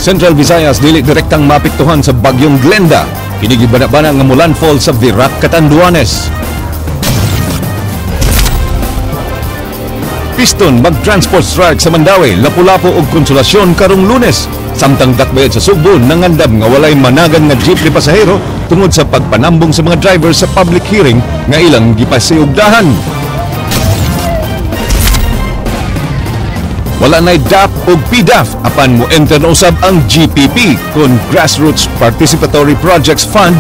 Central Visayas dili direktang maapektuhan sa bagyong Glenda. Kini gibana-bana nga mo-landfall sa Virac, Catanduanes. Piston mag-transport strike sa Mandaue, Lapu-Lapu ug Konsolasyon karong Lunes. Samtang dakbayad sa Sugbo nangandam nga walay managan nga jeep ni pasahero tungod sa pagpanambong sa mga driver sa public hearing nga ilang gipasiugdahan. Wala na'y DAP o PDAF apan mo enter na usab ang GPP kon Grassroots Participatory Projects Fund,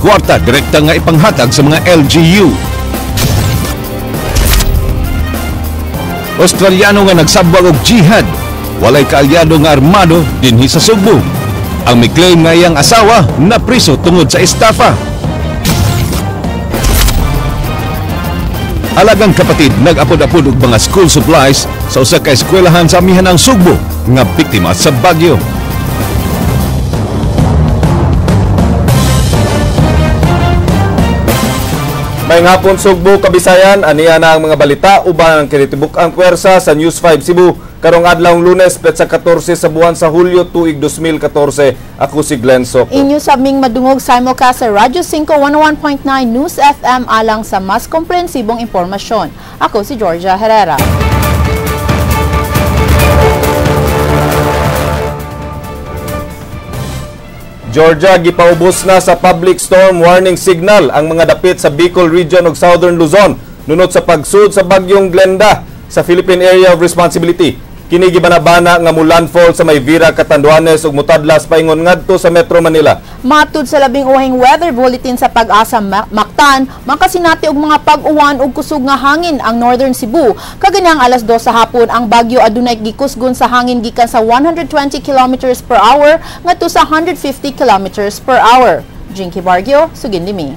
kwarta direkta nga ipanghatag sa mga LGU. Australiano nga nagsabwag og jihad, walay kaalyado nga armado dinhi sa Sugbo. Ang miklaim nga iyang asawa napriso tungod sa estafa. Alagang kapatid nag-apod-apod og mga school supplies sa usa ka eskwelahan sa amihan ang Sugbo nga biktima sa bagyo. Maayong hapon Sugbo, Kabisayan, aniya na ang mga balita uban ang kinitibuk ang puwersa sa News 5 Cebu karong adlaw Lunes petsa 14 sa buwan sa Hulyo tuig 2014. Ako si Glenn Soco. Inyo sabming madungog simulcast sa Radyo 5 101.9 News FM alang sa mas komprehensibong impormasyon. Ako si Georgia Herrera. Georgia, gipaubos na sa public storm warning signal ang mga dapit sa Bicol Region ug Southern Luzon nunot sa pagsud sa bagyong Glenda sa Philippine Area of Responsibility. Kini gibanabana nga mo-landfall sa may Virac, Catanduanes ug mutadlas paingon ngadto sa Metro Manila. Matud sa labing uhing weather bulletin sa Pag-asa Mactan, makasinati og mga pag-uwan ug kusog nga hangin ang Northern Cebu. Kaganang alas 2 sa hapon, ang bagyo adunay gikusgon sa hangin gikan sa 120 kilometers per hour ngadto sa 150 kilometers per hour. Jinky Bargio, sugin limi.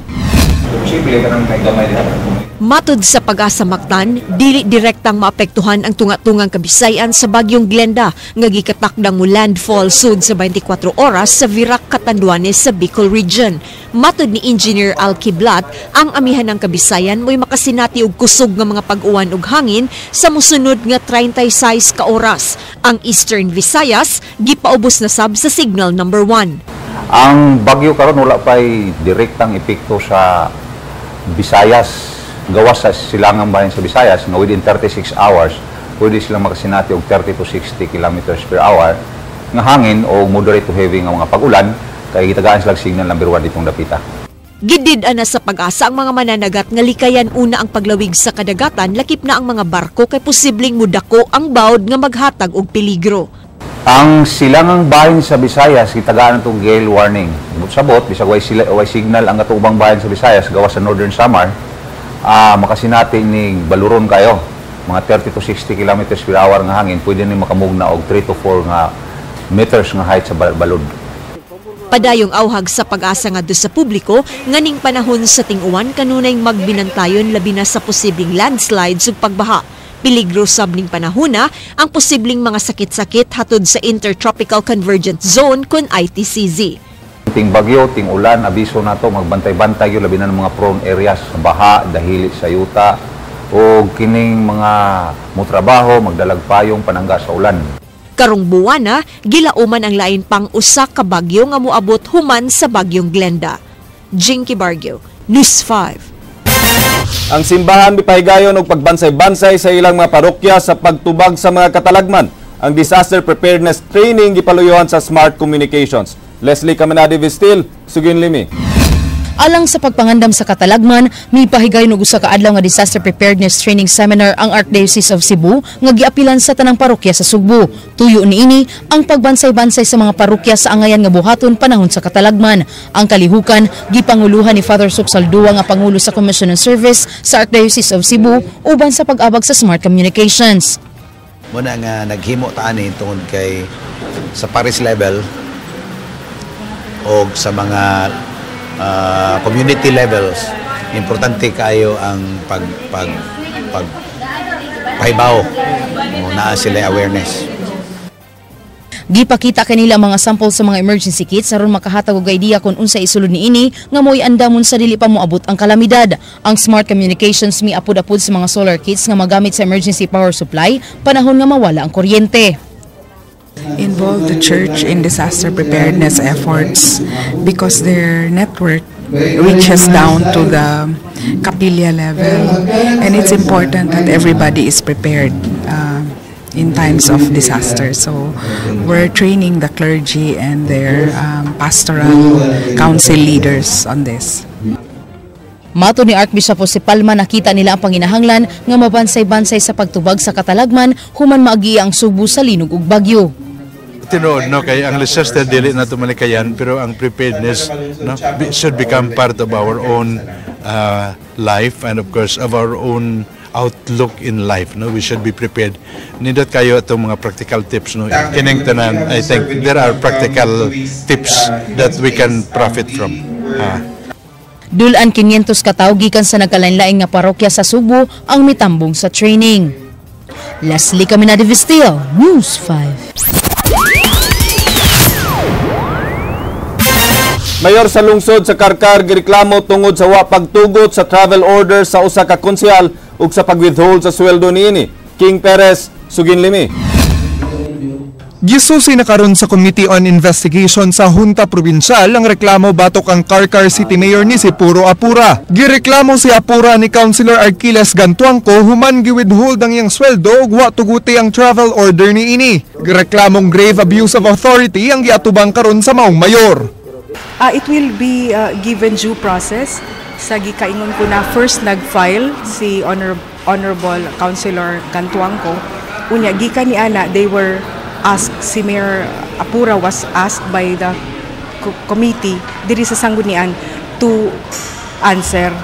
Matud sa Pag-asa Mactan, dili direktang maapektuhan ang tunga-tungang Kabisayan sa bagyong Glenda nga gikatakdang mo landfall sud sa 24 oras sa Virac, Catanduanes sa Bicol Region. Matud ni Engineer Al Kiblat, ang amihan ng Kabisayan mo'y makasinati og kusog nga mga pag-uwan ug hangin sa mosunod nga 36 ka oras. Ang Eastern Visayas gipaubos na sab sa signal number 1. Ang bagyo karon wala pa'y direktang epekto sa Visayas. Gawas sa silangang bahin sa Visayas nga within 36 hours pwede silang makasinati og 30 to 60 kilometers per hour nga hangin o moderate to heavy nga mga pag-ulan kay gitagaan sila signal number 1 ditong dapita. Gidid ana sa Pag-asa ang mga mananagat nga likayan una ang paglawig sa kadagatan lakip na ang mga barko kay posibleng mudako ang bawd nga maghatag og peligro. Ang silangang bahin sa Visayas gitagaan atong gale warning. Sabot bisag way signal ang atong bahin sa Visayas gawas sa Northern Samar. Makasinati ni baluron kayo mga 30 to 60 kilometers per hour nga hangin pwede ni makamugna og 3 to 4 nga meters nga height sa balod. Padayong auhag sa Pag-asa ngadto sa publiko nganing panahon sa ting-uwan kanunay magbinantayon labi na sa posibleng landslides ug pagbaha. Peligro sab ning panahona ang posibleng mga sakit-sakit hatod sa Intertropical Convergence Zone kon ITCZ. Ting bagyo, ting ulan, abiso nato magbantay-bantay gyud labi na ng mga prone areas, baha, dahili sa yuta o kining mga motrabaho, magdalag payong panangga sa ulan. Karong buwana, gilauman ang lain pang usa ka bagyo nga moabot human sa bagyong Glenda. Jinky Bargio, News 5. Ang simbahan mipahigayon og pagbansay-bansay sa ilang mga parokya sa pagtubag sa mga katalagman. Ang disaster preparedness training gipaluyuhan sa Smart Communications. Leslie Caminade Vistil, sugin limi. Alang sa pagpangandam sa katalagman, mipahigayon og usa ka adlaw nga disaster preparedness training seminar ang Archdiocese of Cebu nga giapilan sa tanang parokya sa Sugbo. Tuyo niini ang pagbansay-bansay sa mga parokya sa angayan nga buhaton panahon sa katalagman. Ang kalihukan gipanguluhan ni Father Suksaldua nga pangulo sa Commission on Service sa Archdiocese of Cebu uban sa pag-abag sa Smart Communications. Muna nga naghimo ta ani tungod kay sa parish level o sa mga community levels, importante kayo ang pag pag pag pahibaw o naa sila awareness. Gipakita kanila ang mga sample sa mga emergency kits aron makahatag og idea kung unsa isulod niini nga mo'y andamon sa dili pa moabot ang kalamidad. Ang Smart Communications miapod-apod sa mga solar kits nga magamit sa emergency power supply panahon nga mawala ang kuryente. Involve the church in disaster preparedness efforts because their network reaches down to the kapilya level, and it's important that everybody is prepared in times of disaster. So we're training the clergy and their pastoral council leaders on this. Mato ni Archbishop Jose Palma, nakita nila ang panginahanglan nga mabansay-bansay sa pagtubag sa katalagman human maagi ang Sugbo sa linog ug bagyo. Tinuod, no, kay ang disaster dili na malikayan, pero ang preparedness, no, should become part of our own life and of course of our own outlook in life, no? We should be prepared. Nindot kayo itong mga practical tips, no? Kining tanan, I think there are practical tips that we can profit from. Dul-an 500 ka tawo gikan sa nagkalain-lain nga parokya sa Sugbo ang mitambong sa training. Leslie Caminade Vestil, News 5. Mayor sa lungsod sa Carcar gireklamo tungod sa wa pagtugot sa travel order sa usa ka konsehal ug sa pag-withhold sa sweldo niini. King Perez, Suginlimi. Gisusi na karon sa Committee on Investigation sa Junta Provincial ang reklamo batok ang Carcar City Mayor ni si Puro Apura. Gireklamo si Apura ni Councilor Arquiles Gantuangco human giwithhold ang iyang sweldo ug wa tuguti ang travel order niini. Gireklamong grave abuse of authority ang giatubang karon sa maong mayor. It will be given due process. Sa gikaingon ko na first nag-file si Honorable Councilor Gantuangco. Unya, gikan ni ana, they were asked, si Mayor Apura was asked by the committee diri sa Sanggunian to answer.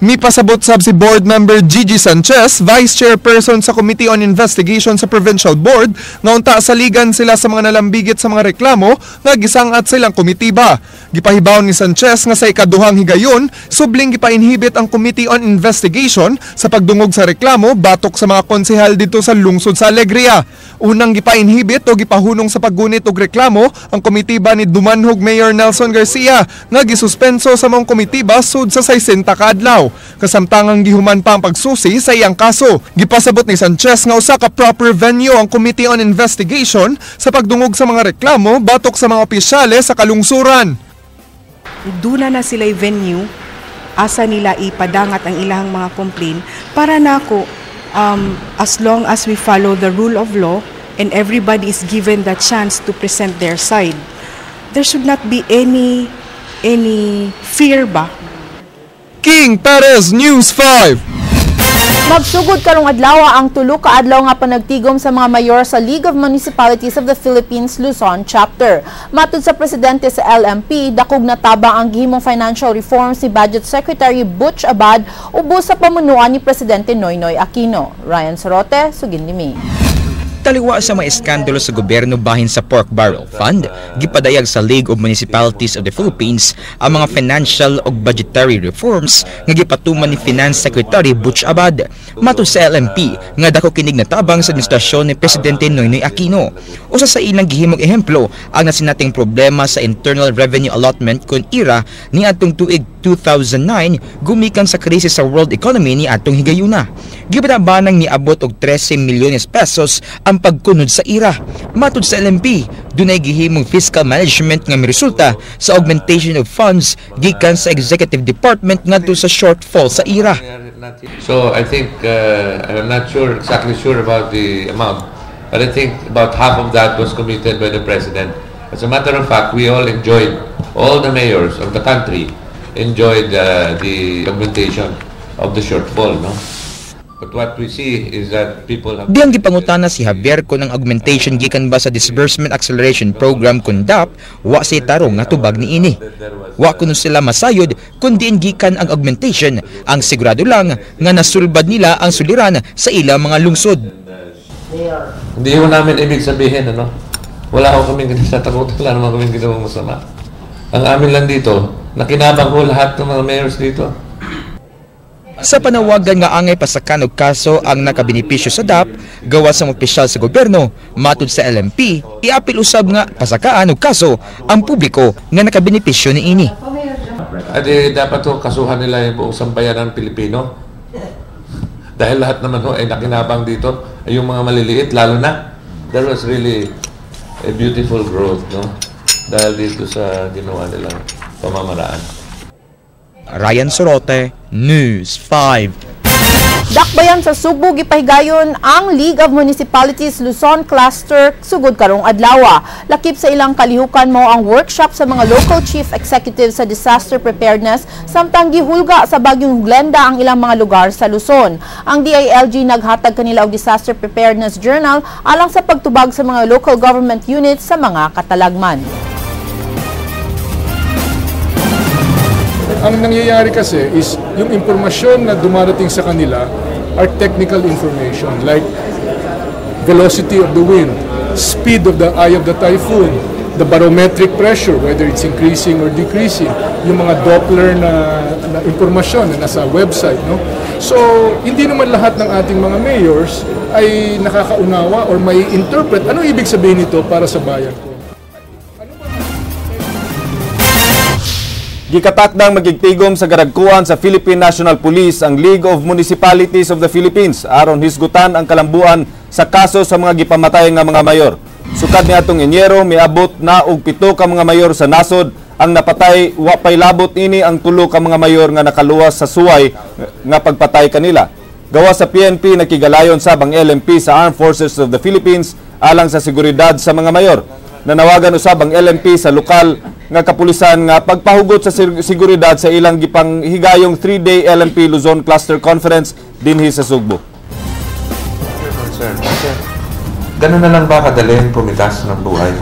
Mipasabot sab si board member Gigi Sanchez, vice chairperson sa Committee on Investigation sa Provincial Board, nga unta saligan sila sa mga nalambigit sa mga reklamo nga gisangat silang komitiba. Gipahibaw ni Sanchez nga sa ikaduhang higayon, subling gipa-inhibit ang Committee on Investigation sa pagdungog sa reklamo batok sa mga konsehal dito sa lungsod sa Alegria. Unang gipa-inhibit o gipahunong sa paggunit og reklamo ang komitiba ni Dumanhog Mayor Nelson Garcia nga gisuspenso sa maong komitiba sud sa 60 ka adlaw. Kasamtangang gihuman pa ang pagsusi sa iyang kaso. Gipasabot ni Sanchez nga usa ka proper venue ang Committee on Investigation sa pagdungog sa mga reklamo batok sa mga opisyales sa kalungsuran. Duna na sila'y venue, asa nila ipadangat ang ilang mga complaint para nako, as long as we follow the rule of law and everybody is given the chance to present their side, there should not be any fear ba. King Perez, News 5. Magsugod karong adlaw ang tulo ka adlaw nga panagtigom sa mga mayor sa League of Municipalities of the Philippines Luzon Chapter. Matud sa presidente sa LMP, dakog na tabang ang gihimong financial reforms si Budget Secretary Butch Abad ubos sa pamunuan ni Presidente Noynoy Aquino. Ryan Sorote, Suginlimi. Taliwa sa mga iskandalo sa gobyerno bahin sa Pork Barrel Fund, gipadayag sa League of Municipalities of the Philippines ang mga financial ug budgetary reforms nga gipatuman ni Finance Secretary Butch Abad. Matud sa LMP nga dako kinig na tabang sa administrasyon ni Presidente Noynoy Aquino. Usa sa ilang gihimong ehemplo ang nasinating problema sa Internal Revenue Allotment kon IRA ni atong tuig 2009 gumikan sa krisis sa world economy ni atong higayuna. Gibanabanang niabot og 13 milyones pesos ang pagkunod sa IRA. Matud sa LMP, dunay gihimong fiscal management nga miresulta sa augmentation of funds gikan sa Executive Department ngadto sa shortfall sa IRA. So I think, I'm not sure exactly sure about the amount, but I think about half of that was committed by the President. As a matter of fact, we all enjoyed, all the mayors of the country enjoyed the augmentation of the shortfall, no? But what we see is that people have Diyang gipangutana si Javier kung ang augmentation gikan ba sa Disbursement Acceleration Program kun DAP, wa say tarong nga tubag niini. Wa kuno sila masayod kung diin gikan ang augmentation, ang sigurado lang nga nasulbad nila ang suliran sa ilang mga lungsod. Hindi ho namin ibig sabihin, ano? Wala ho kaming kinatatakutan, wala naman kaming ginawang masama. Ang amin lang dito, nakinabang ho lahat ng mga mayors dito. Sa panawagan nga angay pasakan og kaso ang nakabenepisyo sa DAP, gawas sa opisyal sa gobyerno, matud sa LMP, iapil usab nga pasakaan og kaso ang publiko nga nakabenepisyo niini. Adi dapat ho kasuhan nila yung buong sambayanan ng Pilipino. Dahil lahat naman ho ay nakinabang dito, ay yung mga maliliit lalo na. There was really a beautiful growth, no? Dahil dito sa ginawa nilang pamamaraan. Ryan Sorote, News 5. Dakbayan sa Sugbo gipahigayon ang League of Municipalities Luzon Cluster sugod karong adlaw. Lakip sa ilang kalihukan mo ang workshop sa mga local chief executives sa disaster preparedness samtang gihulga sa bagyong Glenda ang ilang mga lugar sa Luzon. Ang DILG naghatag kanila og disaster preparedness journal alang sa pagtubag sa mga local government units sa mga katalagman. Ang nangyayari kasi is yung impormasyon na dumarating sa kanila are technical information like velocity of the wind, speed of the eye of the typhoon, the barometric pressure, whether it's increasing or decreasing, yung mga Doppler na impormasyon na nasa website. No? So, hindi naman lahat ng ating mga mayors ay nakakaunawa or may interpret ano ibig sabihin nito para sa bayan ko. Gikatakdang magigtigom sa garagkuan sa Philippine National Police ang League of Municipalities of the Philippines aron hisgutan ang kalambuan sa kaso sa mga gipamatay nga mga mayor. Sukad niadtong Enero, miabot na og 7 ka mga mayor sa nasod ang napatay, wa pay labot ini ang 3 ka mga mayor nga nakaluwas sa suway nga pagpatay kanila. Gawa sa PNP, nakigalayon sab ang LMP sa Armed Forces of the Philippines alang sa seguridad sa mga mayor. Nanawagan usab ang LMP sa lokal nga kapulisan nga pagpahugot sa seguridad sa ilang gipanghigayong 3-day LMP Luzon Cluster Conference dinhi sa Sugbo. Sir, ganun na lang ba kadali ang pumitas ng buhay?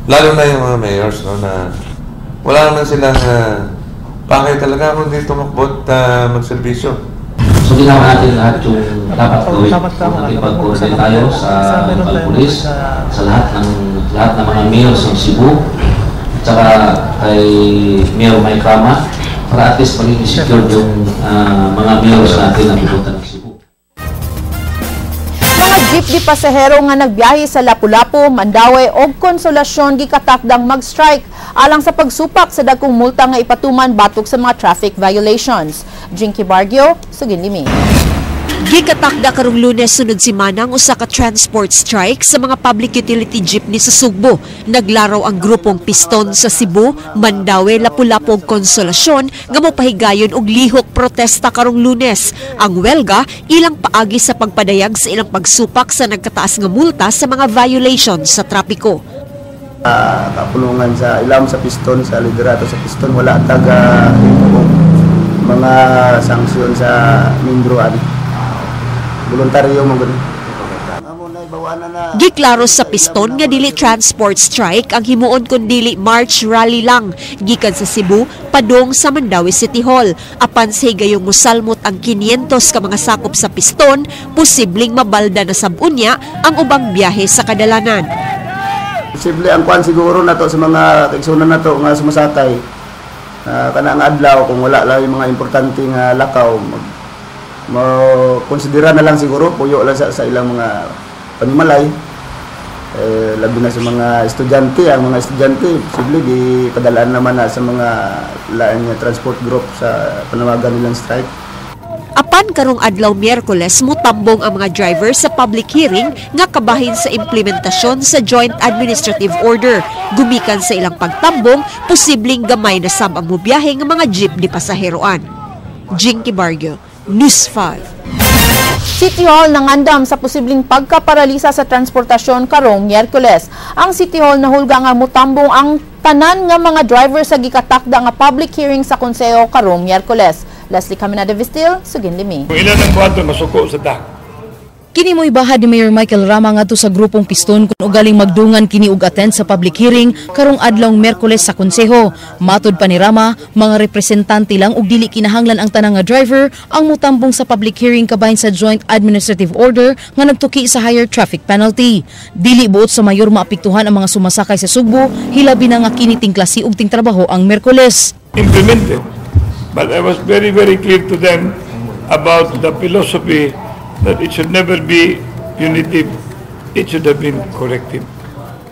Lalo na yung mga mayors, no, na wala naman silang pakay talaga kundi tumakbot magserbisyo. So ginawa natin lahat yung dapat gawin. Nakipag-coordinate tayo sa local police, sa lahat ng mga mayors ng Cebu, at saka kay Mayor Mike Rama, para at least maging secured yung mga mayors natin na pupunta ng Cebu. Mga jeep di pasahero nga nagbiyahe sa Lapu-Lapu, Mandaue o Konsolasyon gikatakdang mag-strike alang sa pagsupak sa dagkong multa nga ipatuman batok sa mga traffic violations. Jinky Bargio, Sugin Limi. Gikatakda karong Lunes sunod semana ang usa ka transport strike sa mga public utility jeepney sa Sugbo. Naglaraw ang grupong Piston sa Cebu, Mandaue, Lapu-Lapu ug Konsolasyon nga mopahigayon og lihok protesta karong Lunes. Ang welga ilang paagi sa pagpadayag sa ilang pagsupak sa nagkataas nga multa sa mga violations sa trapiko. Kapulungan sa ilam sa Piston, sa liderato sa Piston, wala taga mga sanksyon sa mindroan. Voluntaryo mo gud. Giklaro sa Piston nga dili transport strike ang himuon kun dili march rally lang gikan sa Cebu padung sa Mandaue City Hall. Apan sa higayong mosalmot ang 500 ka mga sakop sa Piston, posibleng mabalda na sab unya ang ubang biyahe sa kadalanan. Posible ang kuan siguro nato sa mga kaigsunan nato nga sumasakay. Kanang adlaw kung wala lang yung mga importante nga lakaw, mo konsidera na lang siguro puyo lang sa ilang mga panimalay, labi na sa mga estudyante. Ang mga estudyante posible gipadalaan naman na sa mga laing transport group sa panawagan nilang strike. Apan karong adlaw Miyerkules mutambong ang mga driver sa public hearing nga kabahin sa implementasyon sa Joint Administrative Order. Gumikan sa ilang pagtambong, posibleng gamay na sab ang mobiyahe nga mga jeep ni pasaheroan. Jinky Bargio, News 5. City Hall nangandam sa posibleng pagkaparalisa sa transportasyon karong Miyerkules. Ang City Hall nahulga nga mutambong ang tanan nga mga driver sa gikatakda nga public hearing sa konseho karong Miyerkules. Leslie Caminada Vistil, Sugin Limi. Kung ilan ang buwan masuko sa ta. Kini mo'y bahad ni Mayor Michael Rama ngadto sa grupong Piston kung ugaling magdungan kini og attend sa public hearing karong adlawng Miyerkules sa konseho. Matod pa ni Rama, mga representante lang og dili kinahanglan ang tanang nga driver ang mutambong sa public hearing kabahin sa Joint Administrative Order nga nagtuki sa higher traffic penalty. Dili buot sa mayor maapektuhan ang mga sumasakay sa Sugbo, hilabi na nga kini tingklasi og tingtrabaho ang Miyerkules. Implemented. But I was very, very clear to them about the philosophy that it should never be punitive, it should have been corrective.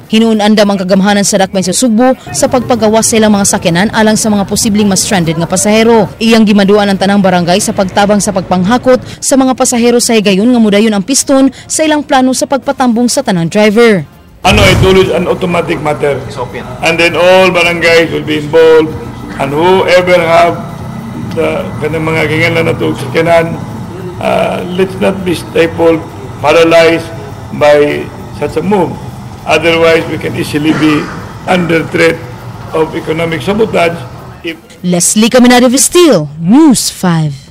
Hinuon-andam ang kagamhanan sa dakbayan sa Sugbo sa pagpagawas sa ilang mga sakyanan alang sa mga posibleng mas stranded nga pasahero. Iyang gimaduan ang tanang barangay sa pagtabang sa pagpanghakot sa mga pasahero sa higayon nga mudayon ang Piston sa ilang plano sa pagpatambong sa tanang driver. Ano, it always an automatic matter. And then all barangays will be involved and whoever have the kanang mga kinahanglan nato sakyanan, let's not be stifled, paralyzed by such a move. Otherwise, we can easily be under threat of economic sabotage if Leslie Caminada Vestil, News 5.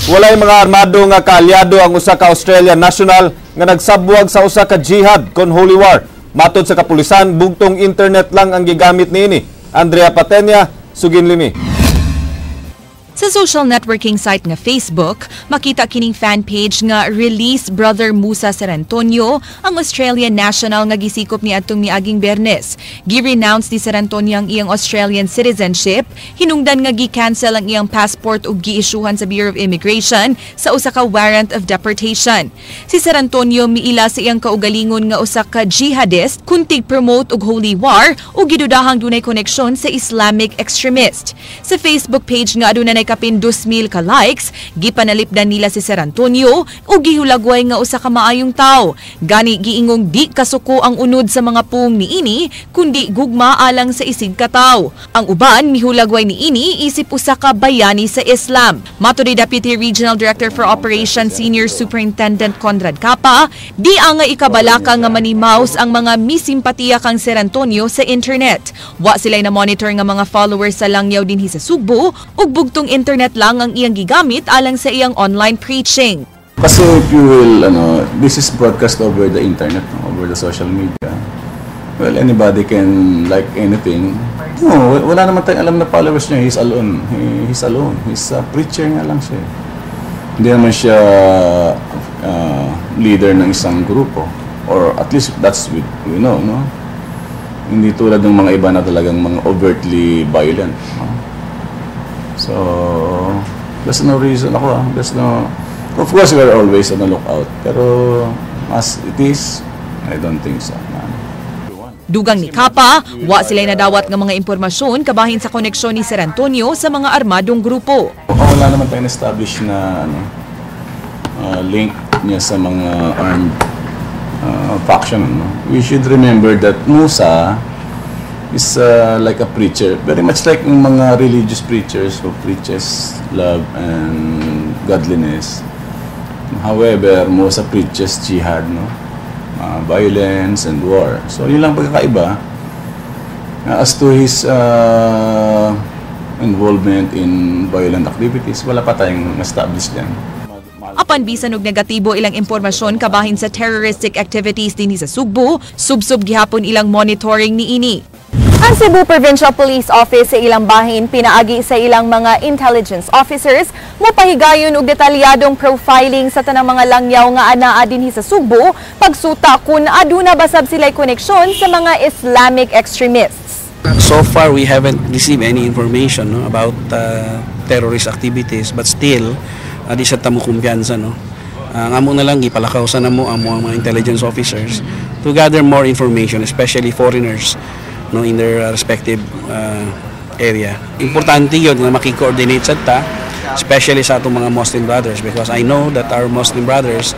Walay mga armado nga kaalyado ang usa ka Australian national nga nagsabwag sa usa ka jihad kon holy war. Matod sa kapulisan, bugtong internet lang ang gigamit niini. Andrea Patenia, sugin limi. Sa social networking site nga Facebook, makita kining fan page nga Release Brother Musa Cerantonio, ang Australian national nga gisikop ni atong miaging Biyernes. Gi-renounce ni Cerantonio ang iyang Australian citizenship, hinungdan nga gi-cancel ang iyang passport ug gi-isyuhan sa Bureau of Immigration sa usa ka warrant of deportation. Si Cerantonio miila sa iyang kaugalingon nga usa ka jihadist kun tig-promote og holy war ug gidudahang dunay koneksyon sa Islamic extremist. Sa Facebook page nga aduna kapin 2,000 ka likes, gipanalipdan nila si Cerantonio ug gihulagway nga usa ka maayong tawo. Gani giingong di kasuko ang unod sa mga puong niini, kundi gugma alang sa isig kataw. Ang uban mihulagway niini isip usa ka bayani sa Islam. Matod ni Deputy Regional Director for Operations Senior Superintendent Conrad Capa, di angay ikabalaka nga manimaus ang mga misimpatiya kang Cerantonio sa internet. Wa sila'y na monitor nga mga followers sa langyaw dinhi sa Sugbo ug bugtong internet lang ang iyang gigamit alang sa iyang online preaching. Kasi if you will, this is broadcast over the internet, no, over the social media. Well, anybody can like anything. No, wala naman tayong alam na followers niya. He's alone. He's alone. He's a preacher nga lang siya. Hindi naman siya leader ng isang grupo. Or at least that's what we know, no? Hindi tulad ng mga iba na talagang mga overtly violent. No? So, there's no reason ako. There's no... Of course, we're always on the lookout. Pero, as it is, I don't think so. Dugang ni Capa, wa sila'y nadawat nga mga impormasyon kabahin sa koneksyon ni Cerantonio sa mga armadong grupo. Wala naman tayong establish na link niya sa mga armed faction. No? We should remember that Musa is like a preacher, very much like yung mga religious preachers who preaches love and godliness. However, Musa preaches jihad, no? Violence and war. So, yun lang pagkakaiba. As to his involvement in violent activities, wala pa tayong establish dyan. Apan bisan og negatibo ilang impormasyon kabahin sa terroristic activities dinhi sa Sugbo, subsob gihapon ilang monitoring niini. Ang Cebu Provincial Police Office sa ilang bahin pinaagi sa ilang mga intelligence officers mopahigayon og detalyadong profiling sa tanang mga langyaw nga anaa dinhi sa Sugbo pagsuta kun aduna basab sila'y koneksyon sa mga Islamic extremists. So far we haven't received any information, no, about terrorist activities, but still di sa tamo kumpiyansa, no. Ang amo na lang gipalakaw sa namo ang mga intelligence officers to gather more information, especially foreigners, no, in their respective area. Importante yun nga maki-coordinate sa ta, especially sa atong mga Muslim brothers, because I know that our Muslim brothers,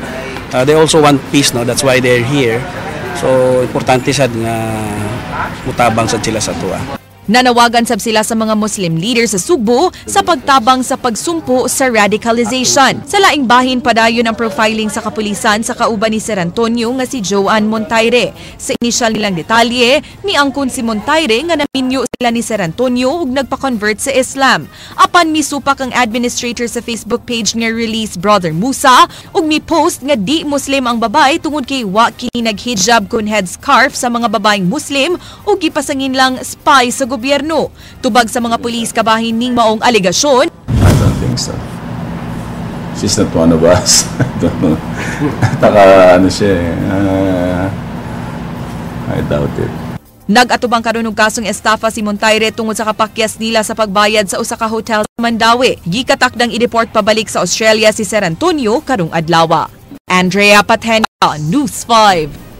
they also want peace, no? That's why they're here. So importante sad nga mutabang sad sila sa tuwa. Nanawagan sab sila sa mga Muslim leaders sa Sugbo sa pagtabang sa pagsumpo sa radicalization. Sa laing bahin, padayon ang profiling sa kapulisan sa kauban ni Cerantonio nga si Joanne Montaire. Sa inisyal nilang detalye, miangkon si Montaire nga naminyo sila ni Cerantonio ug nagpa-convert sa Islam. Apan misupak ang administrator sa Facebook page nga Release Brother Musa ug mi-post nga di Muslim ang babae tungod kay wa kini naghijab kun headscarf sa mga babaeng Muslim ug gipasangin lang spy sa gobyerno. Tubag sa mga pulis kabahin ning maong alegasyon. I don't think so. She's not one of us. I don't know. Taka ano siya eh. I doubt it. Nag-atubang karon og kasong estafa si Montaire tungod sa kapakyas nila sa pagbayad sa usa ka hotel sa Mandaue. Gikatakdang i-deport pabalik sa Australia si Cerantonio karong adlaw. Andrea Patenia, News 5.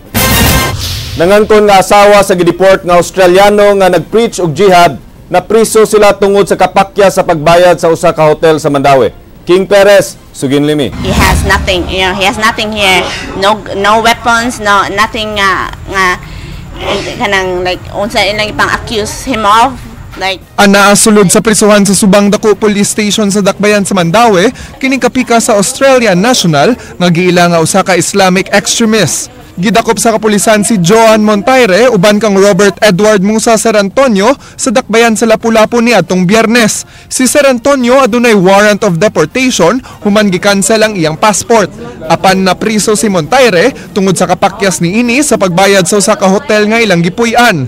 Nangangkon nga asawa sa gideport nga Australiano nga nagpreach og jihad, napriso sila tungod sa kapakya sa pagbayad sa usa ka hotel sa Mandaue. King Perez, sugin limi. He has nothing, he has nothing here. No, no weapons, no nothing nga kanang like unsa ilang ipang accuse him of like. Anaa sulod sa prisuhan sa Subang Dako Police Station sa Dakbayan sa Mandaue, kining kapika sa Australian National nga giila nga usa ka Islamic extremist. Gidakop sa kapulisan si Joan Montaire uban kang Robert Edward Musa Ser Antonio sa Dakbayan sa Lapu-Lapu niadtong Biyernes. Si Ser Antonio adunay warrant of deportation human gikansel ang iyang passport. Apan napriso si Montaire tungod sa kapakyas niini sa pagbayad sa usa ka hotel nga ilang gipuy-an.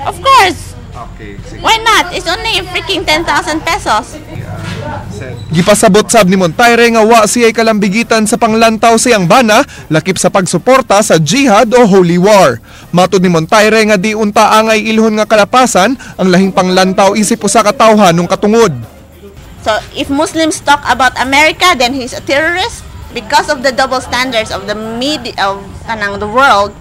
Of course. Why not? It's only freaking 10,000 pesos. Gipasabot sab ni Montaire nga wa siya'y kalambigitan sa panglantaw sa iyang bana lakip sa pagsuporta sa jihad o holy war. Matud ni Montaire nga di unta angay ilhon nga kalapasan ang lahing panglantaw isip usa ka tawhanong katungod. So if Muslims talk about America, then he's a terrorist because of the double standards of the media of kanang the world.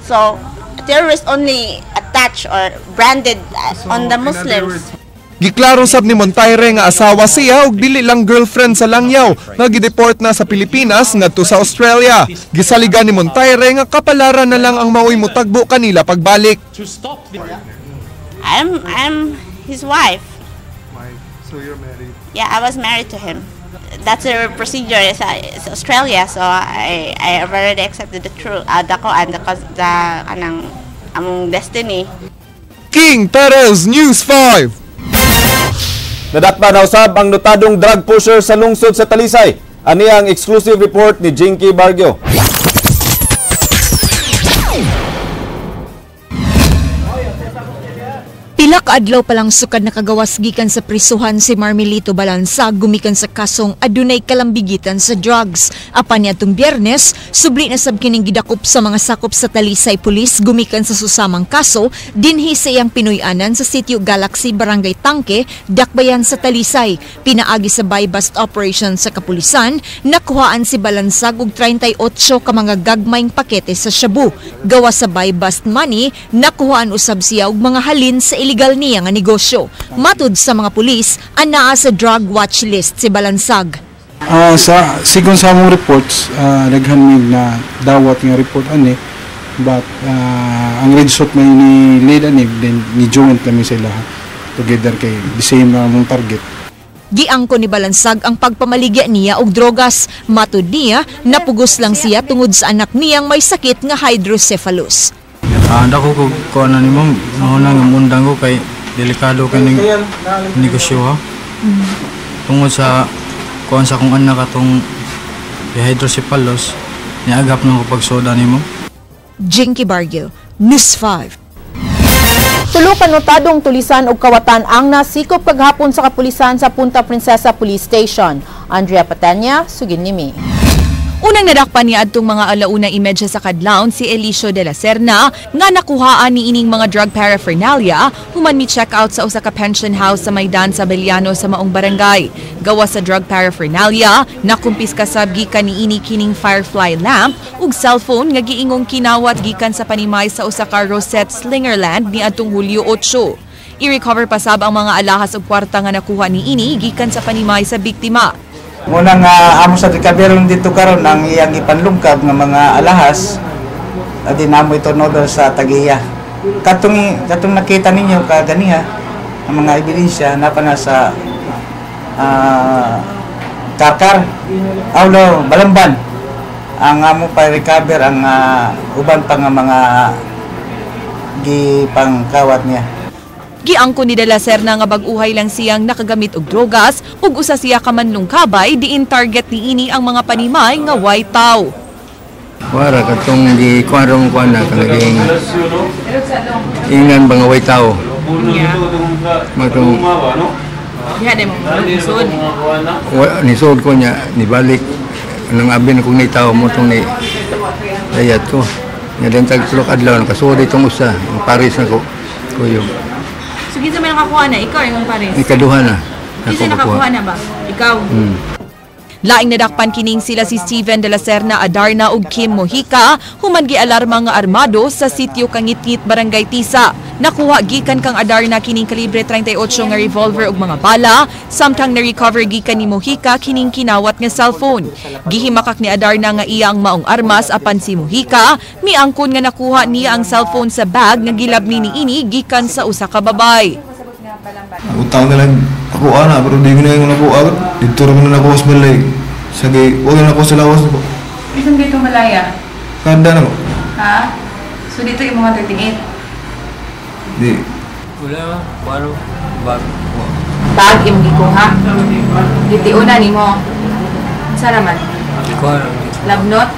So terrorists only attached or branded on the Muslims. Giklaro sab ni Montaire nga asawa siya ug dili lang girlfriend sa langyaw nga gideport na sa Pilipinas ngadto sa Australia. Gisaligan ni Montaire nga kapalaran na lang ang maoy mutagbo kanila pagbalik. I'm his wife. So you're married? Yeah, I was married to him. That's the procedure. It's Australia, so I already accepted the truth. The and the kanang among destiny. King Perez, News 5. Nadakpan na usab ang notadong drug pusher sa lungsod sa Talisay. Ani ang exclusive report ni Jinky Bargio. Pila ka adlaw pa lang sukad nakagawas gikan sa prisuhan si Marmelito Balansag gumikan sa kasong adunay kalambigitan sa drugs. Apan niadtong Biyernes, subli na sab kining gidakop sa mga sakop sa Talisay Police gumikan sa susamang kaso dinhi sa iyang Pinoy-anan sa Sitio Galaxy, Barangay Tangke, Dakbayan sa Talisay. Pinaagi sa buy-bust operation sa kapulisan, nakuhaan si Balansag og 38 ka mga gagmayng pakete sa shabu. Gawa sa buy-bust money, nakuhaan usab siya og mga halin sa illegal niya nga negosyo. Matud sa mga pulis, anaa sa drug watch list si Balansag. Sa sigon sa among reports, daghan mig na dawat nga report ani, but ang result may ni lead ani then ni joint kami sila together kay the same among target. Giangko ni Balansag ang pagpamaligya niya og drogas. Matud niya, napugos lang siya tungod sa anak niyang may sakit nga hydrocephalus. Dako ko kuan ni ma'am, nauna nga mundang ko kay delikado kaning negosyo ha. Tungod sa kuan sa akong anak atong hydrocephalus, niagap nang ko pagsoda nimo. Jinky Bargio, News 5. Tulo ka notadong tulisan og kawatan ang nasikop kaghapon sa kapulisan sa Punta Princesa Police Station. Andrea Patanya, sugin nimi. Unang nadakpan ni adtong mga 1:30 sa kadlawon si Elicio de la Serna nga nakuhaan ni ining mga drug paraphernalia human mi check out sa usa ka pension house sa Maidan sa Beliano sa maong barangay. Gawa sa drug paraphernalia, nakumpiska sab gikan niini kining firefly lamp ug cellphone nga giingong kinawat gikan sa panimay sa usa ka Rosette Slingerland ni adtong Hulyo 8. I-recover pa sab ang mga alahas ug kwarta nga nakuha niini gikan sa panimay sa biktima. Muna nga amo sa recovery dito karon ang iyang ipanlungkab nga mga alahas adi namo ito over sa Tagiya. Katong katong nakita ninyo kaganiha ang mga ebidensya napa na sa Karkar, Aulo, Balamban. Ang amo pa recover ang uban pa nga mga gipangkawat niya. Giangko ni De La Serna nga bag-uhay lang siyang nakagamit og drogas ug usa siya ka manlungkabay diin target niini ang mga panimay nga white tao. Wara katong gi kuan rong kuan na kanaging ingnan ba nga white tao. Matong nisod ko niya nibalik nang abin kung ni tao mo tong ni dayat ko. Nya den tag tulok adlaw nakasud itong usa ang Paris na ko kuyog. So, kinsa may nakakuha na? Ikaw yung Paris? Ikaduha na. Kinsa nakakuha na ba? Ikaw? Laing nadakpan kining sila si Steven de la Serna Adarna ug Kim Mojica human gialarma nga armado sa sitio Kangitngit, Barangay Tisa. Nakuha gikan kang Adarna kining kalibre 38 nga revolver ug mga bala, samtang na-recover gikan ni Mojica kining kinawat nga cellphone. Gihimakak ni Adarna nga iya ang maong armas apan si Mojica miangkon nga nakuha niya ang cellphone sa bag nga gilabni niini gikan sa usa ka babay. Utang na lang ako ana pero di ko na yung nakuha. Dito ra man na ako sa balay. Sagay, wag na ako sa lawas ko. Bisan dito malaya? Kada na ko. Ha? So dito yung mga 38? Di. Wala, wala, bag. Bag imong gikuha? Gitiuna nimo. Unsa raman? Gikuha. Labnot?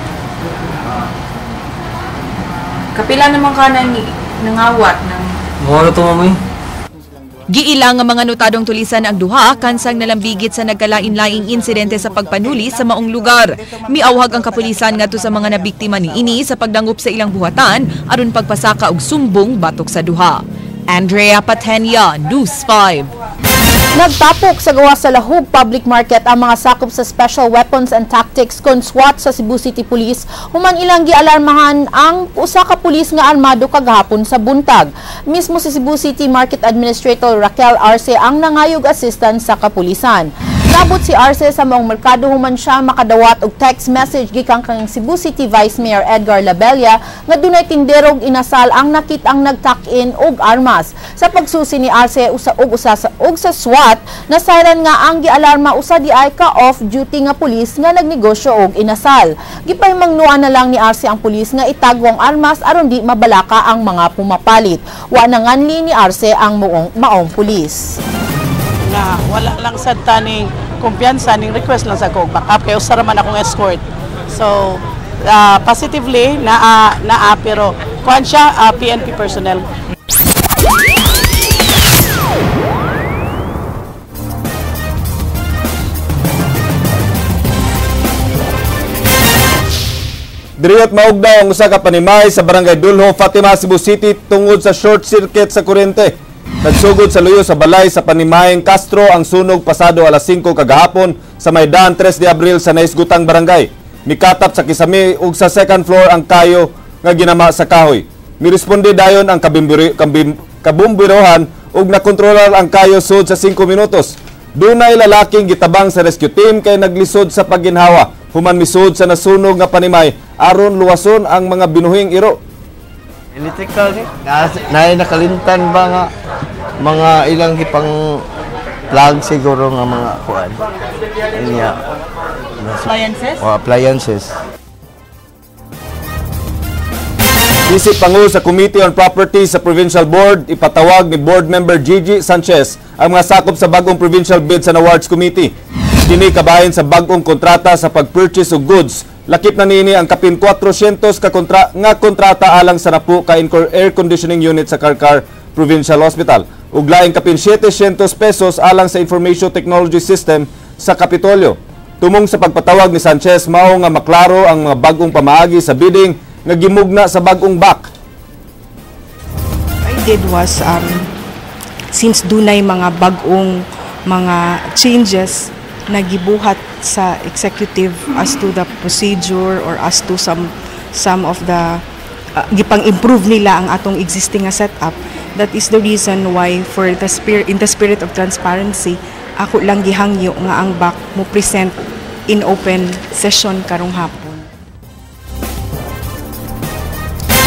Kapila naman ka na nangawat ng... Mawala to mami. Giila nga mga notadong tulisan ang duha kansang nalambigit sa nagkalain-laing insidente sa pagpanuli sa maong lugar. Miawhag ang kapulisan ngadto sa mga nabiktima niini sa pagdangup sa ilang buhatan aron pagpasaka og sumbong batok sa duha. Andrea Patenia, News 5. Nagtapok sa gawas sa Lahug Public Market ang mga sakop sa Special Weapons and Tactics kon SWAT sa Cebu City Police human ilang gialarmahan ang usa ka pulis nga armado kagahapon sa buntag. Mismo si Cebu City Market Administrator Raquel Arce ang nangayog assistance sa kapulisan. Nabot si Arce sa maong merkado human siya makadawat og text message gikan kang Cebu City Vice Mayor Edgar Labella nga dunay tinderog inasal ang nakit-ang nagtuck-in og armas. Sa pagsusi ni Arce usa og usa sa og sa SWAT, nasayran nga ang gialarma usa di ay ka off duty nga pulis nga nagnegosyo og inasal. Gipahimangnuan na lang ni Arce ang pulis nga itagwang armas aron di mabalaka ang mga pumapalit. Wa nanganli ni Arce ang maong pulis. Na wala lang sad taning kumpiyansa ning request lang sa ko backup kay usa ra man akong escort. So positively naa pero kuan siya PNP personnel. Diriyot maugnaw ang usa ka panimay sa Barangay Dulho, Fatima, Cebu City tungod sa short circuit sa kuryente. Nagsugod sa luyo sa balay sa Panimayeng Castro ang sunog pasado alas 5 kagahapon sa Maidan 3 de Abril sa naisgutang barangay. Mikatap sa kisame ug sa second floor ang kayo nga ginama sa kahoy. Miresponde dayon ang kabumbirohan ug nakontrolar ang kayo sud sa 5 minutos. Dunay lalaking gitabang sa rescue team kay naglisod sa pagginhawa. Human misud sa nasunog nga panimay aron luwason ang mga binuhing iro. Electrical ni na nakalintan ba nga mga ilang gipang plug siguro nga mga kuan. Niya. Appliances? Oh, appliances. Isip pangu sa Committee on Property sa Provincial Board, ipatawag ni Board Member Gigi Sanchez ang mga sakop sa bagong Provincial Bids and Awards Committee. Kini kabahin sa bagong kontrata sa pag-purchase og goods. Lakip na niini ang kapin 400 ka nga kontrata alang sa napu ka air conditioning unit sa Carcar Provincial Hospital ug laing kapin 700 pesos alang sa Information Technology System sa Kapitolyo. Tumong sa pagpatawag ni Sanchez mao nga maklaro ang mga bagong pamaagi sa bidding nga gimugna sa bagong BAC. I did was since dunay mga bagong mga changes na gibuhat sa executive as to the procedure or as to some of the gipang-improve nila ang atong existing nga setup. That is the reason why for the spirit, in the spirit of transparency, ako lang gihangyo nga ang BAC mo present in open session karong hapon.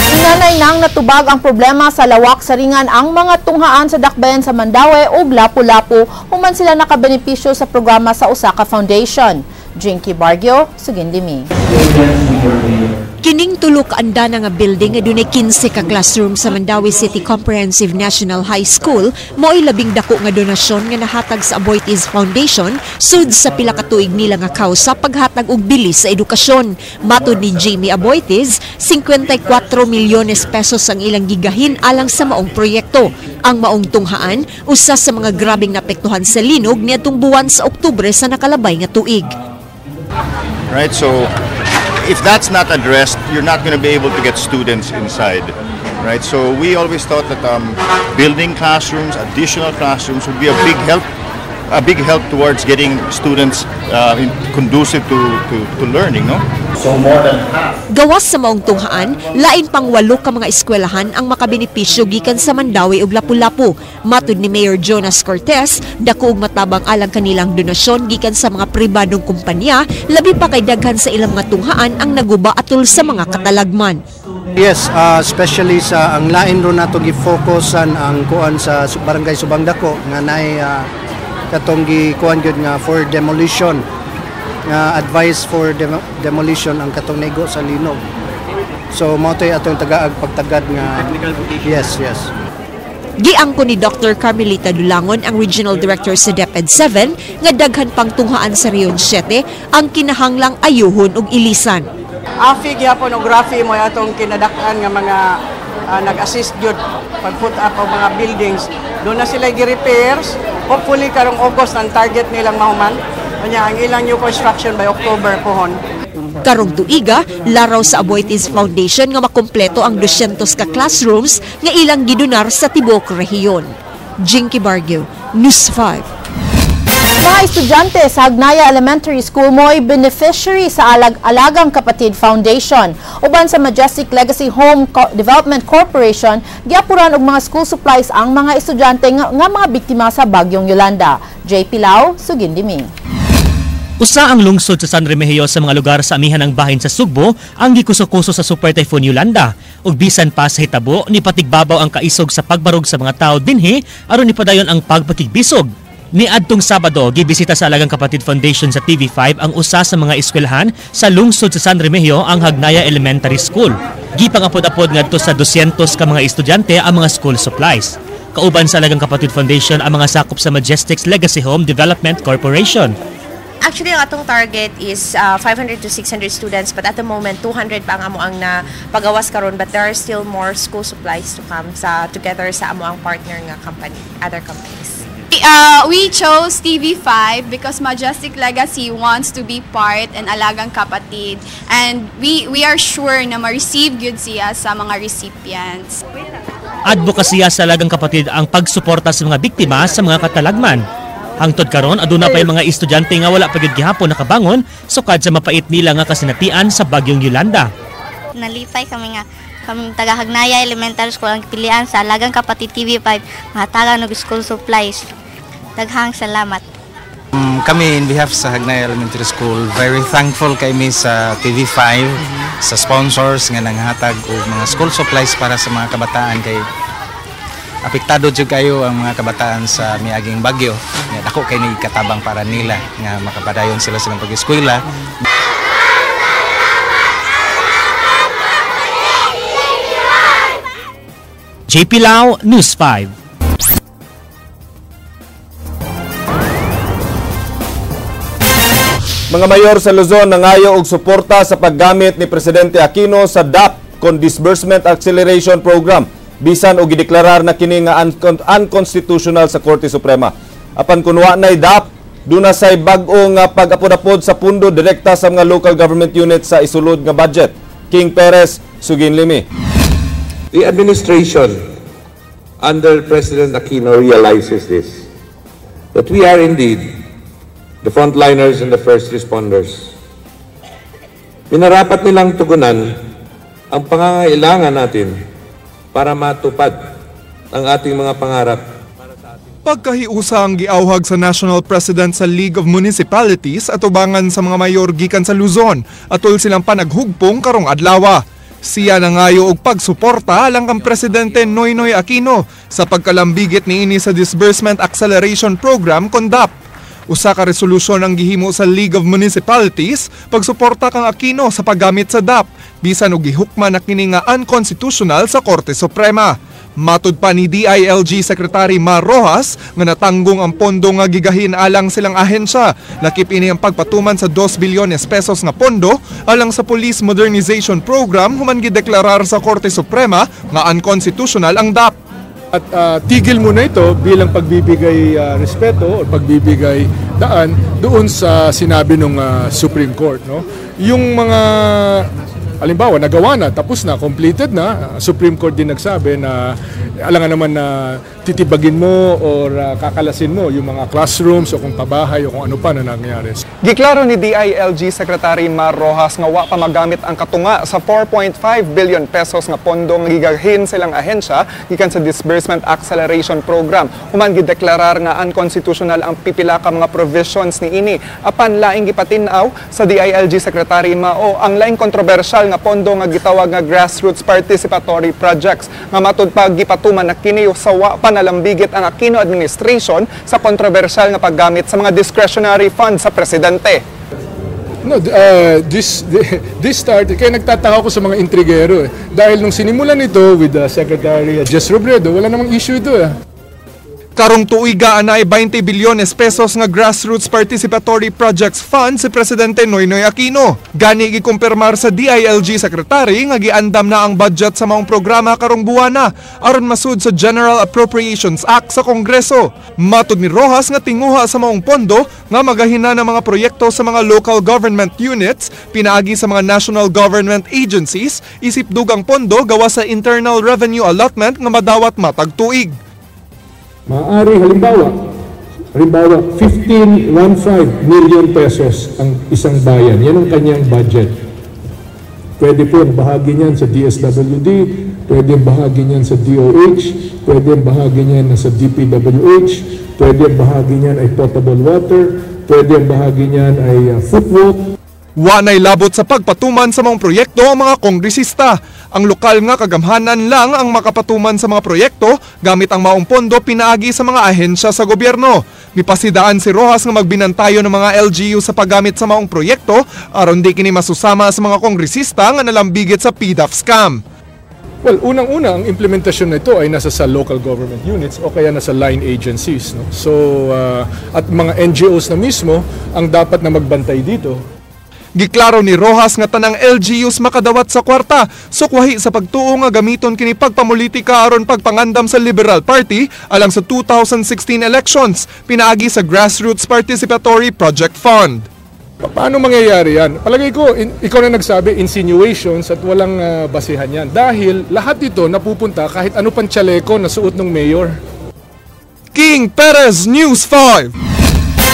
Inanay nang natubag ang problema sa lawak saringan ang mga tunghaan sa dakbayan sa Mandaue ug Lapu-Lapu human sila nakabenepisyo sa programa sa Osaka Foundation. Jinky Bargio, Sugindimi. Kining tulo ka andana nga building nga dunay 15 ka classroom sa Mandaue City Comprehensive National High School mao'y labing dako nga donasyon nga nahatag sa Aboitiz Foundation sud sa pila ka tuig nila nga kawsa paghatag og bilis sa edukasyon. Matod ni Jamie Aboitiz, 54 milyones pesos ang ilang gigahin alang sa maong proyekto. Ang maong tunghaan usa sa mga grabeng naapektuhan sa linog niadtong buwan sa Oktubre sa nakalabay nga tuig. Right, so if that's not addressed, you're not going to be able to get students inside, right? So we always thought that building classrooms, additional classrooms, would be a big help towards getting students conducive to learning, no? So more than half. Gawas sa maong tunghaan, lain pang 8 ka mga eskwelahan ang makabenepisyo gikan sa Mandaue ug Lapu-Lapu. Matud ni Mayor Jonas Cortez, dako og matabang alang kanilang donasyon gikan sa mga pribadong kumpanya, labi pa kay daghan sa ilang mga tunghaan ang naguba atol sa mga katalagman. Yes, especially sa ang lain ro nato gi-focusan ang kuan sa Barangay Subang Dako nga naay katong gikuan gyud nga for demolition, nga advice for demolition ang katong naigo sa linog. So mao to'y atong tagaag pagtagad nga yes. Giangko ni Dr. Carmelita Dulangon, ang Regional Director sa DepEd 7, nga daghan pang tunghaan sa Region 7 ang kinahanglang ayuhon ug ilisan. Afi gyapon og Rafi mo atong kinadak-an nga mga nag-assist gyud pag-put up og mga buildings. Doon na sila gi-repairs. Hopefully karong August ang target nilang mahuman. Kanya ang ilang new construction by October pohon. Karong tuiga, laraw sa Aboitiz Foundation nga makumpleto ang 200 ka classrooms nga ilang gidonar sa tibuok rehiyon. Jinky Bargio, News 5. Mga estudyante sa Hagnaya Elementary School mo'y beneficiary sa Alagang Kapatid Foundation. Uban sa Majestic Legacy Home Development Corporation, giapuran og mga school supplies ang mga estudyante nga mga biktima sa Bagyong Yolanda. JP Lau, Sugindimi. Usa ang lungsod sa San Remigio sa mga lugar sa amihan ng bahin sa Sugbo ang gikuso-kuso sa Super Typhoon Yolanda. Ug bisan pa sa hitabo, nipatigbabaw ang kaisog sa pagbarog sa mga tao dinhi aron nipadayon ang pagpakigbisog. Niadtong Sabado, gibisita sa Alagang Kapatid Foundation sa TV5 ang usa sa mga eskwelahan sa lungsod sa San Remigio, ang Hagnaya Elementary School. Gipangapod-apod ngadto sa 200 ka mga estudyante ang mga school supplies. Kauban sa Alagang Kapatid Foundation ang mga sakop sa Majestics Legacy Home Development Corporation. Actually, ang atong target is 500 to 600 students, but at the moment, 200 pa ang amo ang na pagawas karon, but there are still more school supplies to come sa together sa amo ang partner nga company, other companies. We chose TV5 because Majestic Legacy wants to be part and Alagang Kapatid, and we are sure na ma-receive gyud siya sa mga recipients. Advokasya sa Alagang Kapatid ang pagsuporta sa mga biktima sa mga katalagman. Hangtod karon aduna pay mga estudyante nga wala pa gyud gihapon nakabangon sukad sa mapait nila nga kasinatian sa Bagyong Yolanda. Nalipay kami nga kaming taga Hagnaya Elementary School ang pilian sa Alagang Kapatid TV5 mahatagan og school supplies. Daghang salamat. Kami in behalf sa Hagnaya Elementary School, very thankful kami sa TV5, sa sponsors nga nanghatag og mga school supplies para sa mga kabataan kay apektado jud kayo ang mga kabataan sa miaging bagyo. Nga dako kay ni katabang para nila nga makapadayon sila silang pag-eskwela. JP Lau, News 5. Mga mayor sa Luzon nangayo og suporta sa paggamit ni Presidente Aquino sa DAP kon Disbursement Acceleration Program bisan og gideklarar na kini nga unconstitutional sa Korte Suprema. Apan kun wa nay DAP, duna say bag-o nga pag-apod-apod sa pundo direkta sa mga local government units sa isulod nga budget. King Perez, Suginlimi. The administration under President Aquino realizes this, that we are indeed the frontliners and the first responders. Minarapat nilang tugunan ang pangangailangan natin para matupad ang ating mga pangarap. Pagkahiusa ang giawhag sa National President sa League of Municipalities at ubangan sa mga mayor gikan sa Luzon atol silang panaghugpong karong adlawa. Siya nangayo og pagsuporta alang kang Presidente Noynoy Aquino sa pagkalambigit niini sa Disbursement Acceleration Program kon DAP. Usa ka resolusyon ang gihimo sa League of Municipalities pagsuporta kang Aquino sa paggamit sa DAP bisan og gihukman na kini nga unconstitutional sa Korte Suprema. Matud pa ni DILG Secretary Mar Rojas nga natanggong ang pondo nga gigahin alang silang ahensya. Lakip ini ang pagpatuman sa 2 bilyones pesos nga pondo alang sa Police Modernization Program human gideklarar sa Korte Suprema nga unconstitutional ang DAP. At tigil muna ito bilang pagbibigay respeto o pagbibigay daan doon sa sinabi ng Supreme Court, no? Yung mga halimbawa nagawa na, tapos na, completed na, Supreme Court din nagsabi na alangan naman na titibagin mo or kakalasin mo yung mga classrooms o kung pabahay o kung ano pa na nangyari. Giklaro ni DILG Secretary Mar Rojas nga wa pa magamit ang katunga sa 4.5 billion pesos nga pondo nga gigaghin silang ahensya gikan sa Disbursement Acceleration Program. Human gideklarar nga unconstitutional ang pipila ka mga provisions niini. Apan laing gipatin-aw sa DILG Secretary mao ang laing kontrobersyal nga pondo nga gitawag nga Grassroots Participatory Projects nga matud pa gipatuman na kini sa wa pa nalambigit ang Aquino administration sa kontrobersyal nga paggamit sa mga discretionary funds sa presidente. No, this started, kaya nagtataka ako sa mga intrigero eh. Dahil nung sinimulan ito with Secretary Jess Robredo, wala namang issue ito eh. Karong tuiga anay 20 bilyones pesos nga Grassroots Participatory Projects Fund si Presidente Noynoy Aquino. Gani gikumpirmar sa DILG Secretary nga giandam na ang budget sa maong programa karong buwana aron masud sa General Appropriations Act sa Kongreso. Matod ni Rojas nga tinguha sa maong pondo nga magahina ng mga proyekto sa mga local government units pinaagi sa mga national government agencies isip dugang pondo gawa sa Internal Revenue Allotment nga madawat matag tuig. Maaari halimbawa 15.15 million pesos ang isang bayan. Yan ang kanyang budget. Pwede po ang bahagi niyan sa DSWD, pwede ang bahagi niyan sa DOH, pwede ang bahagi niyan sa DPWH, pwede ang bahagi niyan ay potable water, pwede ang bahagi niyan ay footwalk. Wanay labot sa pagpatuman sa mga proyekto ang mga kongresista. Ang lokal nga kagamhanan lang ang makapatuman sa mga proyekto gamit ang maong pondo pinaagi sa mga ahensya sa gobyerno. Mipasidaan si Rojas nga magbinantayo ng mga LGU sa paggamit sa maong proyekto aron di kini masusama sa mga kongresista nga nalambigit sa PDAF scam. Well, unang-una, ang implementasyon nito ay nasa sa local government units o kaya nasa line agencies. No? So, at mga NGOs na mismo ang dapat na magbantay dito. Giklaro ni Rojas nga tanang LGUs makadawat sa kwarta, sukwahi sa pagtuo nga gamiton kini pagpamulitika aron pagpangandam sa Liberal Party alang sa 2016 elections, pinaagi sa Grassroots Participatory Project Fund. Paano mangyayari yan? Palagay ko, ikaw na nagsabi, insinuations at walang basihan yan. Dahil lahat ito napupunta kahit ano pang tsaleko na suot ng mayor. King Perez, News 5.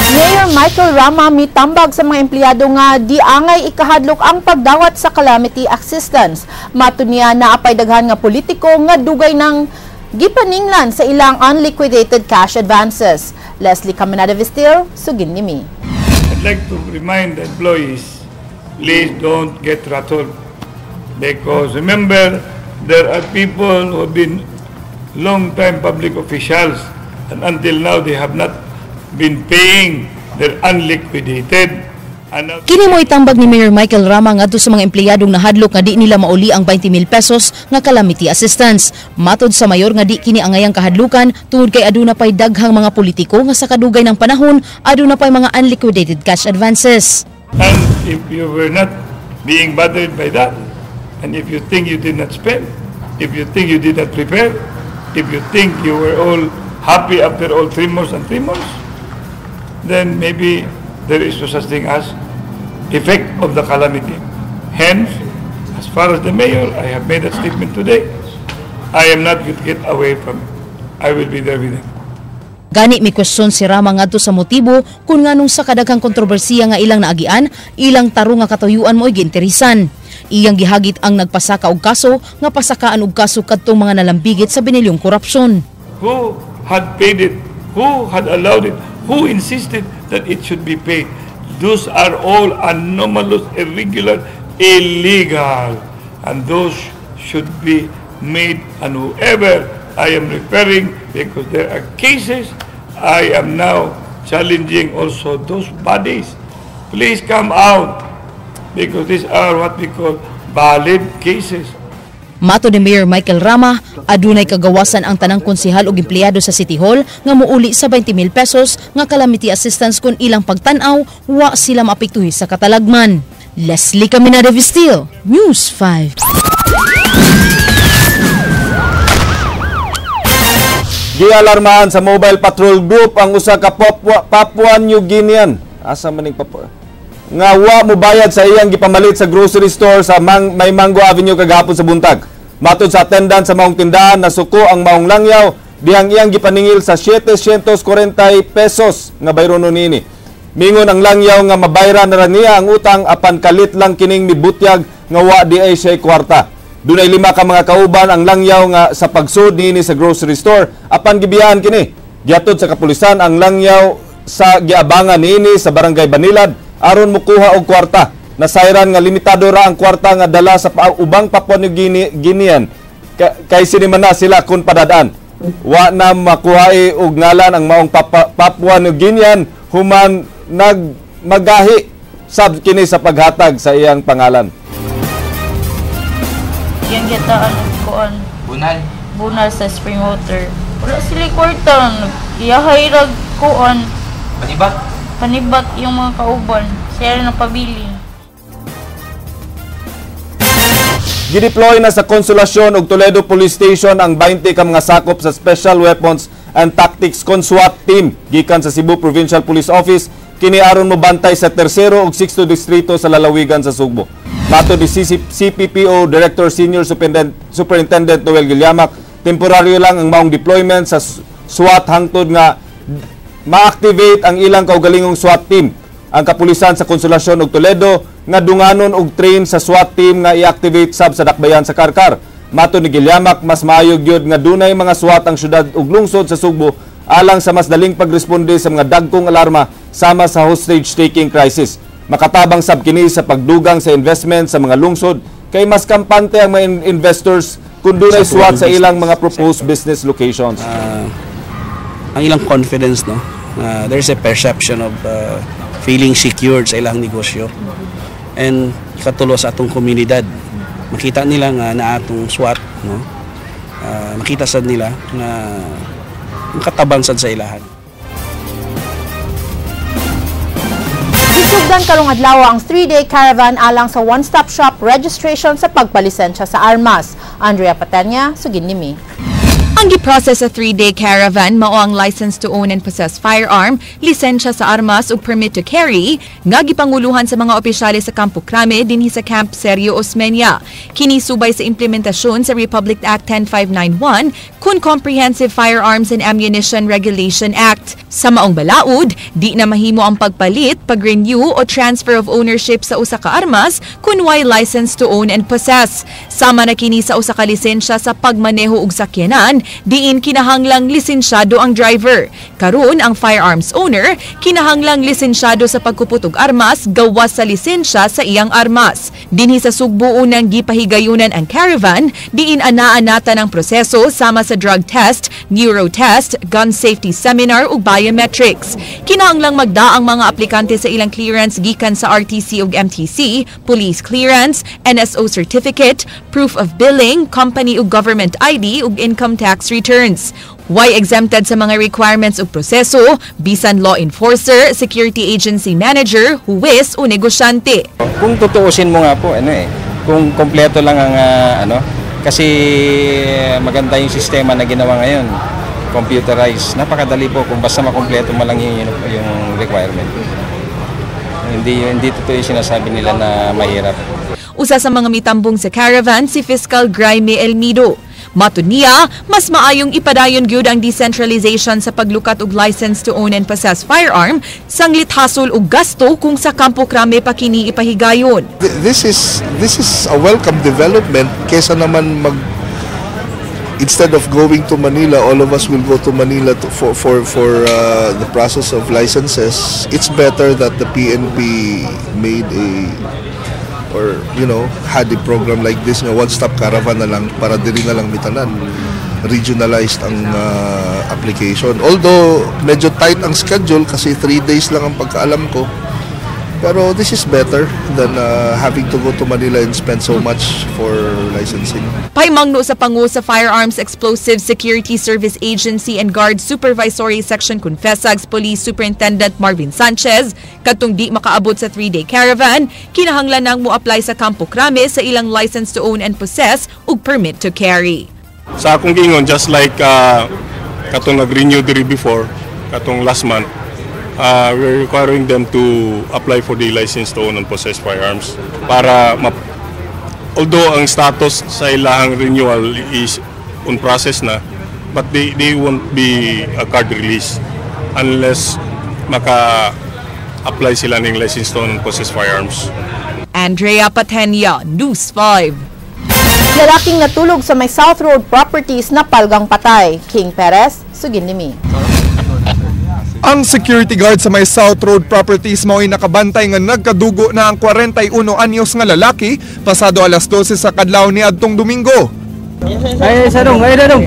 Mayor Michael Rama mitambag sa mga empleyado nga di angay ikahadlok ang pagdawat sa calamity assistance. Matud niya na apay daghan nga politiko nga dugay ng gipaninglan sa ilang unliquidated cash advances. Leslie Caminada Vistil, sugin nimi. I'd like to remind the employees, please don't get rattled. Because remember, there are people who have been long-time public officials and until now they have not been paying their unliquidated. Kini mo'y tambag ni Mayor Michael Rama ngadto sa mga empleyadong nahadlok nga di nila mauli ang 20,000 pesos nga calamity assistance. Matod sa mayor nga di kini angayang kahadlukan tungod kay aduna pay daghang mga politiko nga sa kadugay ng panahon aduna pay mga unliquidated cash advances. And if you were not being bothered by that, and if you think you did not spend, if you think you did not prepare, if you think you were all happy after all 3 months and 3 months, then maybe there is no such thing as effect of the calamity. Hence, as far as the mayor, I have made that statement today. I am not going to get away from it. I will be there with them. Gani may question si Rama ngadto sa motibo kung nganong sa kadaghang kontrobersiya nga ilang naagian, ilang tarong nga katuyuan mo'y giinteresan. Iyang gihagit ang nagpasaka og kaso nga pasakaan og kaso kadtong mga nalambigit sa binilyong korupsyon. Who had paid it? Who had allowed it? Who insisted that it should be paid? Those are all anomalous, irregular, illegal. And those should be made, and whoever I am referring, because there are cases, I am now challenging also those bodies. Please come out, because these are what we call valid cases. Mato ni Mayor Michael Rama, adunay kagawasan ang tanang konsehal ug empleyado sa City Hall nga muuli sa 20,000 pesos nga calamity assistance kung ilang pagtan-aw wa sila maapektuhi sa katalagman. Leslie Caminada Vistil, News 5. Gialarmahan sa Mobile Patrol Group ang usa ka Papua New Guinean. Asa man ning Papua? Nga wa mobayad sa iyang gipamalit sa grocery store sa May Mango Avenue kagahapon sa buntag. Matod sa attendant sa maong tindahan, nasuko ang maong langyaw Dihang iyang gipaningil sa 740 pesos nga bayronon niini. Mingon ang langyaw nga mabayra na ra niya ang utang apan kalit lang kining mibutyag nga wa di ay siya kwarta. Dunay lima ka mga kauban ang langyaw nga sa pagsud niini sa grocery store apan gibiyaan kini. Giatod sa kapulisan ang langyaw sa giabangan niini sa Barangay Banilad aron mukuha og kwarta. Nasayran nga limitado ra ang kwarta nga dala sa ubang Papua New Guinean kay sinima na sila kun padadaan. Wa na makuhae og ngalan ang maong Papua New Guinean human nagmagahi sab kini sa paghatag sa iyang pangalan. Yung gitaan kuan Bunal. Bunal sa spring water. Wala sila kwarta, iyahay rag kuan. Panibat. Panibat yung mga kauban. Siya rin ang pabilin. Gideploy na sa Konsolasyon ug Toledo Police Station ang 20 ka mga sakop sa Special Weapons and Tactics Conswat Team gikan sa Cebu Provincial Police Office kini aron mobantay sa tercero ug sexto distrito sa lalawigan sa Sugbo. Matod ni CPPO Director Senior Superintendent Noel Gilliamac, temporaryo lang ang maong deployment sa SWAT hangtod nga ma-activate ang ilang kaugalingong SWAT team. Ang kapulisan sa Konsolasyon ug Toledo nga dunganon og train sa SWAT team nga i-activate sab sa dakbayan sa Karkar. Matod ni Gilliamac, mas maayo gyud nga dunay mga SWAT ang syudad ug lungsod sa Sugbo alang sa mas daling pagresponde sa mga dagkong alarma sama sa hostage taking crisis. Makatabang sab kini sa pagdugang sa investment sa mga lungsod kay mas kampante ang mga investors kung dunay SWAT sa ilang mga proposed business locations. Ang ilang confidence, no? There's a perception of feeling secured sa ilang negosyo. And ikatulo sa atong komunidad, makita nila nga na atong SWAT, no? Makita sad nila nga katabang sad sa ilahan. Gisugdan karong adlaw ang 3-day caravan alang sa one-stop shop registration sa pagpalisensya sa armas. Andrea Patenya, sugin nimi. Ang giprocess sa 3-day caravan mao ang license to own and possess firearm, lisensya sa armas ug permit to carry nga gipanguluhan sa mga opisyales sa Campo Crame dinhi sa Camp Sergio Osmeña. Kini subay sa implementasyon sa Republic Act 10591 kun Comprehensive Firearms and Ammunition Regulation Act. Sa maong balaod, di na mahimo ang pagpalit, pag-renew o transfer of ownership sa usa ka armas kun way license to own and possess. Sama na kini sa usa ka lisensya sa pagmaneho og sakyanan, diin kinahanglang lisensyado ang driver. Karon ang firearms owner kinahanglang lisensyado sa pagkupot og armas gawas sa lisensya sa iyang armas. Dinhi sa Sugbo unang gipahigayunan ang caravan, diin anaa-nata ng proseso sama sa drug test, neuro test, gun safety seminar ug biometrics. Kinahanglang magda ang mga aplikante sa ilang clearance gikan sa RTC ug MTC, police clearance, NSO certificate, proof of billing, company ug government ID ug income tax returns. Why exempted sa mga requirements ug proseso, bisan law enforcer, security agency manager, huwes o negosyante. Kung tutuusin mo nga po, kung kompleto lang ang kasi maganda yung sistema na ginawa ngayon, computerized. Napakadali po kung basta makompleto mo lang yung requirement. Hindi totoo yung sinasabi nila na mahirap. Usa sa mga mitambong sa caravan si Fiscal Graeme Elmido. Matod niya, mas maayong ipadayon gyud ang decentralization sa paglukat og license to own and possess firearm, sanglit hasol og gasto kung sa Campo Crame pa kini ipahigayon. This is a welcome development kaysa naman instead of going to Manila, all of us will go to Manila for the process of licenses. It's better that the PNP made had a program like this nga one-stop caravan na lang para diri na lang mitanan. Regionalized ang application. Although medyo tight ang schedule kasi 3 days lang ang pagkaalam ko. Pero this is better than having to go to Manila and spend so much for licensing. Paimangno sa pangu sa Firearms Explosive Security Service Agency and Guard Supervisory Section Confesag's Police Superintendent Marvin Sanchez, kadtong di makaabot sa 3-day caravan, kinahanglan nang mo-apply sa Campo Crame sa ilang license to own and possess ug permit to carry. Sa akong giingon, just like katong nag-renew diri before, katong last month, we're requiring them to apply for the license to own and possess firearms para although ang status sa ilahang renewal is on process na, But they won't be a card release unless maka-apply sila ng license to own and possess firearms. Andrea Patenia, News 5. Lalaking natulog sa may South Road Properties na palgang patay. King Perez, Suginlimi. Ang security guard sa may South Road Properties mao'y nakabantay nga nagkadugo na ang 41 anyos nga lalaki pasado alas 12 sa kadlaw ni adtong Domingo. Ay, sarong, ay, sarong.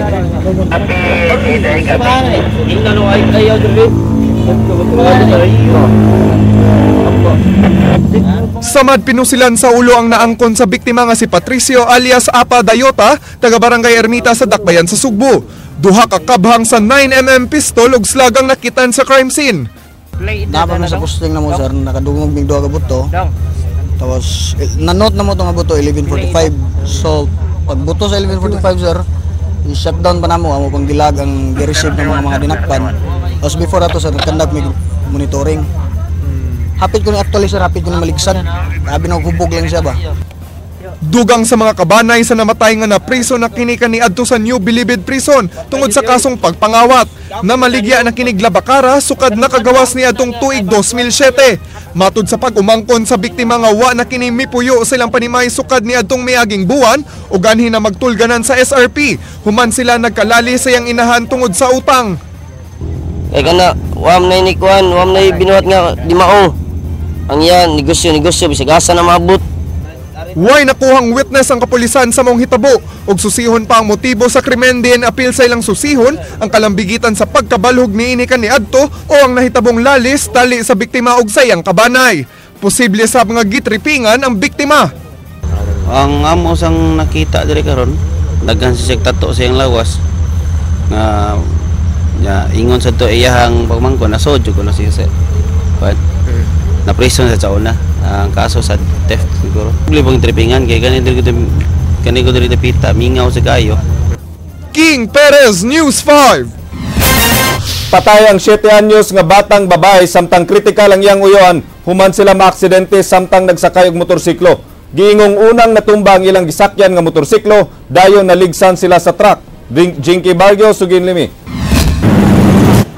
Samad pinusilan sa ulo ang naangkon sa biktima nga si Patricio alias Apa Dayota, taga Barangay Ermita sa Dakbayan sa Sugbo. Duha ka kabhang sa 9mm pistol ug slagang nakitan sa crime scene. Napa mi sa posting na mo sir, nakadungog mig duha ka buto. Tapos na-note na mo tong buto 11:45. So pag buto sa 11:45 sir, i-shutdown pa namo amo pang dilag ang gi-receive ng mga dinakpan. Tapos before ato sir, nag-conduct mig monitoring. Hapit ko ni actually sir, hapit ko ni maligsan. Abi na hubog lang siya ba. Dugang sa mga kabanay sa namatay nga napriso na kini kaniadto sa New Bilibid Prison tungod sa kasong pagpangawat. Namaligya na kinig Labakara sukad nakagawas ni adtong tuig 2007. Matud sa pag-umangkon sa biktima nga wa na kini mipuyo silang panimay sukad ni adtong miaging buwan ug anhi na magtulganan sa SRP. Human sila nagkalali sa iyang inahan tungod sa utang. Kay kana wam na ni kuan, wam na binuhat nga di mao. Ang yan negosyo bisag asa na maabot. Way nakuhang witness ang kapulisan sa maong hitabo ug susihon pa ang motibo sa krimen din apil sa ilang susihon ang kalambigitan sa pagkabalhog niini kaniadto o ang nahitabong lalis tali sa biktima ug sa iyang kabanay. Posible sa mga gitripingan ang biktima. Ang amo sang nakita diri karon, daghan si tato sa iyang lawas nga ya, ingon sa to iyahang pagmangko na sodyo ko na siya sa na prison sa una ang kaso sa theft siguro. Bili pang tripingan kay kani diri kani ko diri dapita mingaw sa kayo. King Perez, News 5. Patay ang 7 anyos nga batang babae samtang kritikal ang iyang uyoan human sila maaksidente samtang nagsakay og motorsiklo. Giingong unang natumba ang ilang gisakyan nga motorsiklo dayon naligsan sila sa truck. Jinky Barrio, Suginlimi.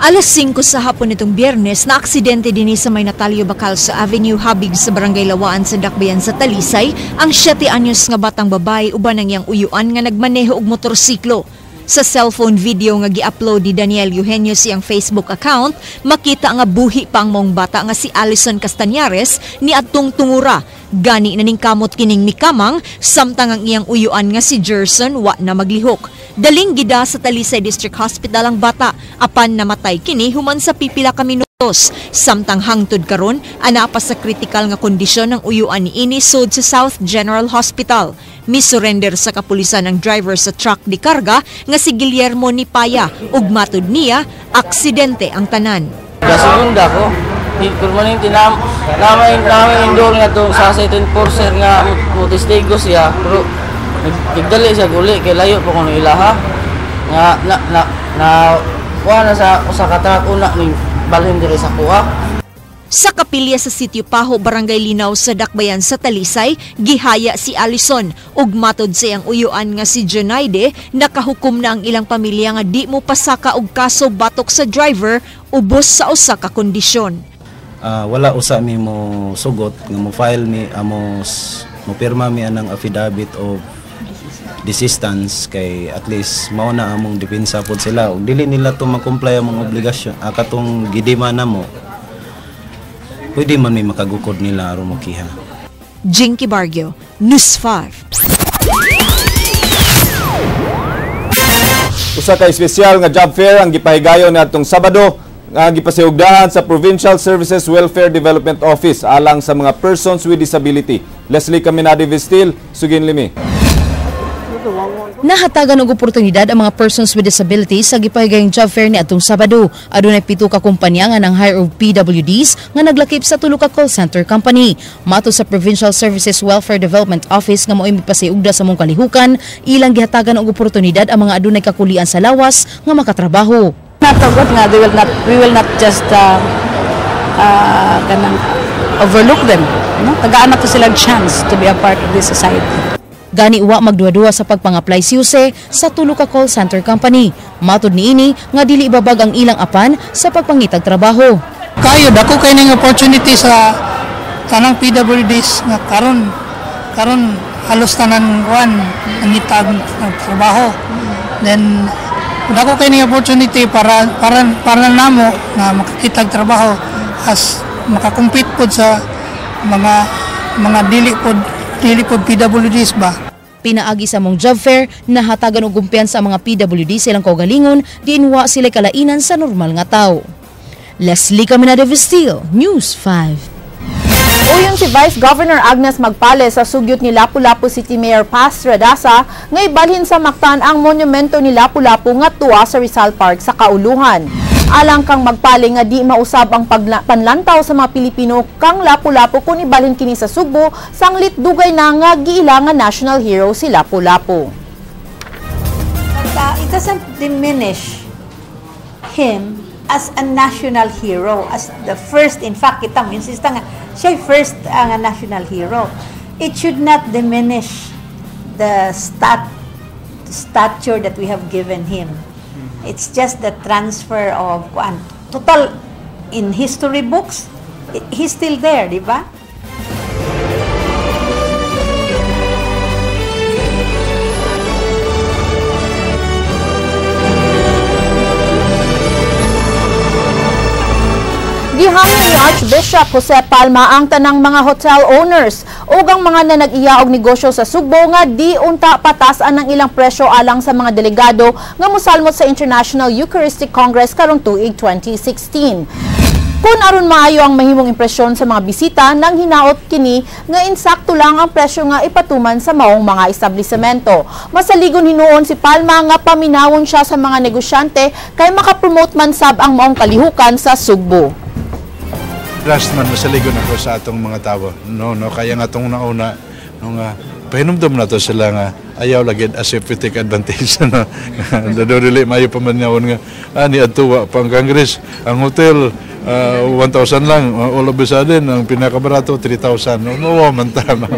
Alas 5 sa hapon nitong Biyernes, na aksidente dinhi sa may Natalio Bacalso Avenue, habig sa Barangay Lawaan sa Dakbayan sa Talisay, ang 7 anyos nga batang babae uban ang iyang uyuan nga nagmaneho og motorsiklo. Sa cellphone video nga gi-upload ni Daniel Eugenio sa iyang Facebook account, makita nga buhi pa ang maong bata nga si Alison Castañares ni adtong tungura. Gani na ning kamot kining mikamang, samtang ang iyang uyuan nga si Gerson wa na maglihok. Daling gida sa Talisay District Hospital ang bata, apan namatay kini human sa pipila ka minutos. Samtang hangtod karon, ana pa sa kritikal nga kondisyon ang uyuan ni ini sud sa South General Hospital. Misurrender sa kapulisan ang driver sa truck di karga nga si Guillermo Nipaya ug matud niya aksidente ang tanan. Kasugunda ko, permanente na namin indoor nga tong sa enforcer nga mo testigo siya pero nagdali siya guli kay layo pa kuno ilaha nga na na na kuha na sa usa ka truck una ning balhin diri sa kuha. Sa kapilya sa Sitio Paho, Barangay Linaw sa Dakbayan sa Talisay, gihaya si Alison ug matod sa iyang uyuan nga si Junaide, nakahukom na ang ilang pamilya nga di mo pasaka og kaso batok sa driver ubos sa usa ka kondisyon. Wala usa mi mo sugot nga mo file mi amo mo pirma mi anang affidavit of desistance kay at least mao na among depensa pod sila ug dili nila to ma-comply among obligasyon katong gidima na mo. Pwede man may makagukod nila aron mokiha. Jinky Barrio, News 5. Usa ka espesyal nga job fair ang gipahigayon niadtong Sabado nga gipasihugdahan sa Provincial Services Welfare Development Office alang sa mga persons with disability. Leslie Caminade Vestil, Suginlimi. Nahatagan og oportunidad ang mga persons with disabilities sa gipahigayong job fair niadtong Sabado. Adunay 7 ka kumpanya nga nang hire og PWDs nga naglakip sa 3 ka call center company. Matod sa Provincial Services Welfare Development Office nga mao'y mipasiugda sa mong kalihukan, ilang gihatagan og oportunidad ang mga adunay kakulian sa lawas nga makatrabaho. Natugot nga they will not, we will not just kanang overlook them, no? Tagaan nato silang chance to be a part of this society. Gani wa magduha-duha sa pagpang-apply si Jose sa tulo ka call center company. Matud niini nga dili ibabag ang ilang apan sa pagpangitag trabaho. Kayo dako kay ning opportunity sa tanang PWDs nga karon karon halos tanan kuan nangitag ng trabaho. Then dako kay ning opportunity para namo nga makakitag trabaho as makakompete pod sa mga dili pod PWDs ba. Pinaagi sa mong job fair, nahatagan og kumpiyansa ang mga PWD sa ilang kaugalingon, diin wa sila kalainan sa normal nga tawo. Leslie Caminada Vestil, News 5. Uyon si Vice Governor Agnes Magpale sa sugyot ni Lapu-Lapu City Mayor Paz Radaza nga ibalhin sa Mactan ang monumento ni Lapu-Lapu nga tuwa sa Rizal Park sa Kauluhan. Alang kang Magpale nga di mausab ang panlantaw sa mga Pilipino kang Lapu-Lapu kung ibalhin kini sa Sugbo, sanglit dugay na nga giila nga national hero si Lapu-Lapu. But it doesn't diminish him as a national hero, as the first, in fact, kita mo, insista nga, siya first ang national hero. It should not diminish the stature that we have given him. It's just the transfer of, kuan, total, in history books, he's still there, di ba? Gihangyo ni Archbishop Jose Palma ang tanang mga hotel owners ug ang mga nanag-iya og negosyo sa Sugbo nga di unta patas-an ang ilang presyo alang sa mga delegado nga mosalmot sa International Eucharistic Congress karong tuig 2016. Kung aron maayo ang mahimong impresyon sa mga bisita, nang hinaot kini nga insakto lang ang presyo nga ipatuman sa maong mga establishmento. Masaligon hinuon si Palma nga paminawon siya sa mga negosyante kay makapromote man sab ang maong kalihukan sa Sugbo. Last man masaligon ako sa atong mga tao. No, kaya nga atong nauna no nga pahinumdum na to sila nga ayaw lagi as if we take advantage no. Dili maayo pa man nga ani adto pang Congress ang hotel 1,000 lang, all of a sudden ang pinakabarato 3,000. No, no man ta. No.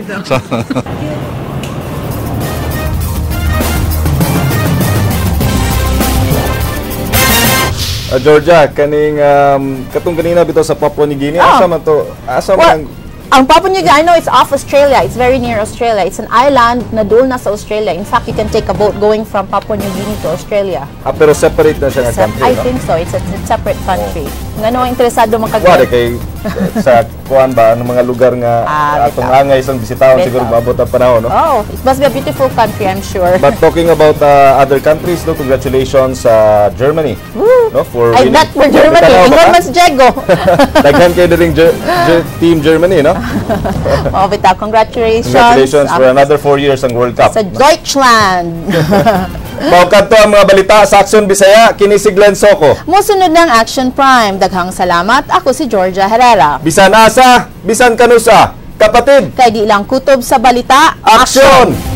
So, Georgia, kaning katong kanina bitaw sa Papua New Guinea, asa man to? Asa man ang Papua New Guinea? I know it's off Australia. It's very near Australia. It's an island na doon na sa Australia. In fact, you can take a boat going from Papua New Guinea to Australia. Ah, pero separate na siya nga country, I no? think so. It's a separate country. Oh. Ngano interesado makag- Wala kay sa kuan ba ang mga lugar nga atong angay isang bisitahon siguro maabot ang panahon, no? Oh, it must be a beautiful country, I'm sure. But talking about other countries, no, congratulations sa Germany. Woo! No, for I winning. bet for Germany. Ingon mas Diego. Daghan kayo diring Team Germany, no? Oh, bitaw, congratulations. Congratulations for another 4 years ang World Cup. Sa Deutschland. Mao kadto ang mga balita sa Aksyon Bisaya, kini si Glenn Soco. Mosunod ng Action Prime. Daghang salamat. Ako si Georgia Herrera. Bisan asa, bisan kanusa, kapatid. Kay di lang kutob sa balita. Aksyon!